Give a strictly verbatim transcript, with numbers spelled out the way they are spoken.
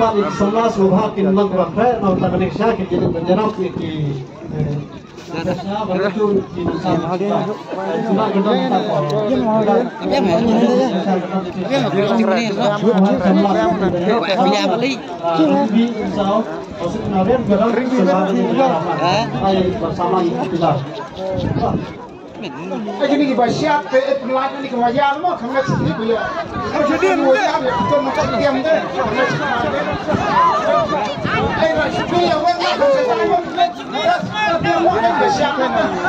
Samla sngewbha kin nang ba khreh na uta ka ding sha ki jingim ba jarap ïa ki, eh, Ai, bersama kita. Ai, kine kiba shad te, eh, pynlait ïa kine kiba ïar mo, kham leit sha kine kiba ïar. Kham leit sha kine kiba ïar, ïa, to, to, to, to, to, to, ai, ra, shu ïa wen la, kham leit sha kine kiba ïar. Kham leit sha kine kiba ïar.